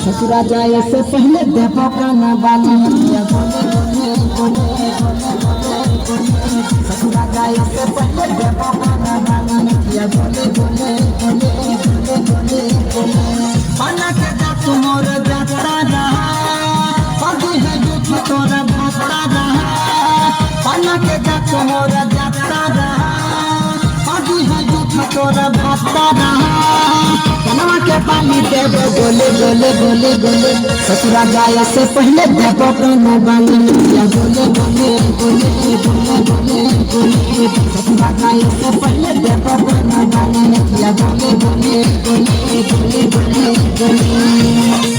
ससुरा जाए से पहले देबो काना बाली नथिया बोले बोले बोले बोले बोले। ससुरा जाए से पहले देबो काना बाली नथिया बोले बोले बोले बोले बोले बोले। बना के जा तुमोर जाता रहा, पदी है झूठ तोरा भाता रहा। बना के जा तुमोर जाता रहा, पदी है झूठ तोरा भाता रहा। कनवा के पानी देबो गोले गोले गोले गोले। ससुरा जाए से पहले देबो काना बाली नथिया गोले गोले गोले गोले गोले गोले। ससुरा जाए से पहले देबो काना बाली नथिया गोले गोले गोले गोले गोले गोले।